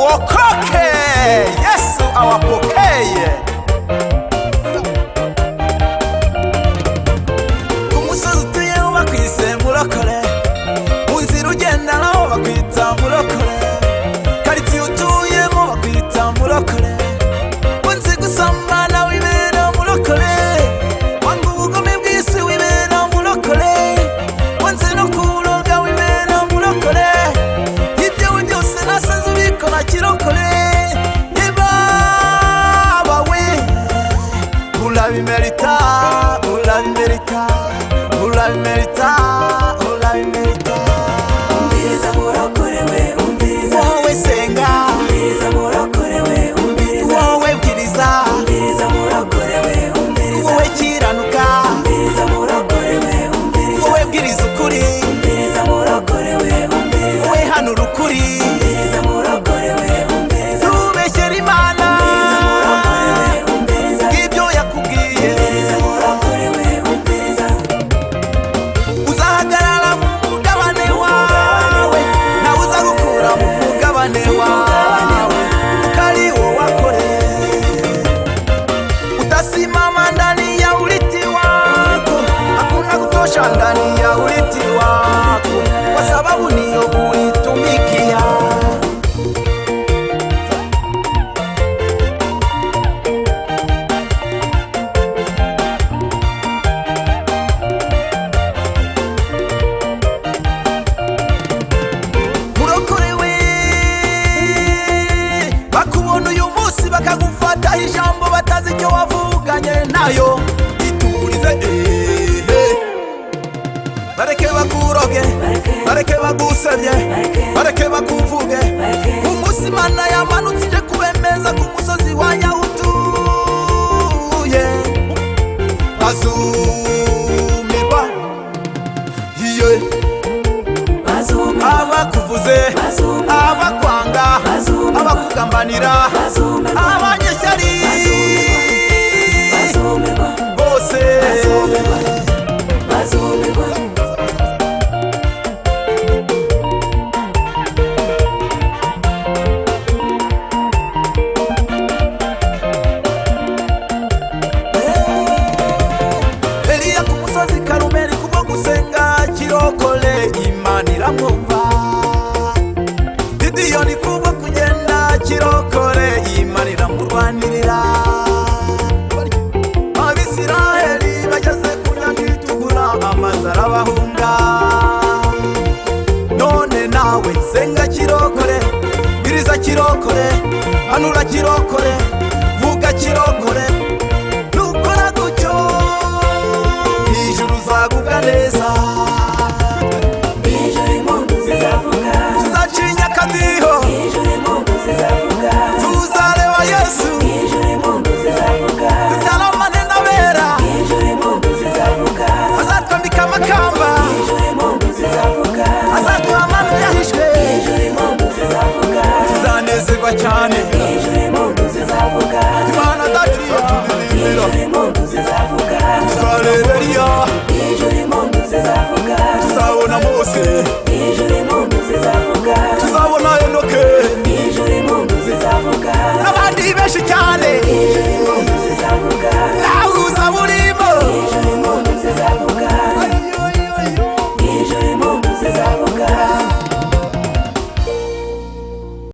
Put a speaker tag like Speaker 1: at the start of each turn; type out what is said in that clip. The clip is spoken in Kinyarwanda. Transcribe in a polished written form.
Speaker 1: Muokoke, Yesu awapokeye. Ku musozi utuyeho bakwise murokore, mu nzira ugenda naho bakwita murokore, karitsiye utuyemo bakwita murokore, unzi gusambana wibera murokore, wanga ubugome bw'isi wibera murokore, wanze no kuroga wibera murokore, ibyawe byose nasanze ubikora kirokore. Ibaba we, urabimerita, urabimerita, urabimerita, urabimerita.
Speaker 2: Umviriza murokore we, umviriza.
Speaker 1: Wowe senga.
Speaker 2: Umviriza murokore we, umviriza.
Speaker 1: Wowe bwiriza.
Speaker 2: Umviriza murokore we, umviriza.
Speaker 1: Wowe kiranuka.
Speaker 2: Umviriza murokore we, umviriza.
Speaker 1: Wowe bwiriza ukuri.
Speaker 2: Umviriza murokore we, umviriza.
Speaker 1: Wowe hanura ukuri.
Speaker 2: Umviriza murokore we, umviriza.
Speaker 1: Ntubeshyere Imana.
Speaker 2: Umviriza murokore we, umviriza.
Speaker 1: Ibyo yakubwiye.
Speaker 2: Umviriza murokore we, umviriza.
Speaker 1: Uzahagarara mu mugabane wawe, nawe uzagukura mu mugabane wawe, kuko ari wo wakoreye. Utasimama ndani ya urithi wako, hakuna kutosha ndani ya urithi wako, kwa sababu niyo ulitumikia. Murokore we, bakubona uyu munsi bakagufataho ijambo batazi icyo wavuganye nayo. Iturize, ehe, bareke bakuroge, bareke bagusebye, bareke bakuvuge. Umunsi Imana yamanutse ije kubemeza ku musozi wa Nyahutuye, bazumirwa iye.
Speaker 2: Bazumirwa.
Speaker 1: Abakuvuze,
Speaker 2: Bazumirwa.
Speaker 1: abakwanga,
Speaker 2: Bazumirwa.
Speaker 1: abakugambanira,
Speaker 2: Bazumirwa.
Speaker 1: abanyeshyari
Speaker 2: Bazumirwa.
Speaker 1: bose.
Speaker 2: Bazumirwa. Bazumirwa.
Speaker 1: Eliya ku musozi Karumeli kubwo gusenga kirokore Imana iramwumva. Gidiyoni kubwo kugenda kirokore Imana iramurwanirira. Abisiraheli bageze ku nyanja itukura, amazi arabahunga. None nawe senga kirokore, bwiriza kirokore, hanura kirokore, vuga kirokore. Nukora gutyo, ijuru uzagubwa neza.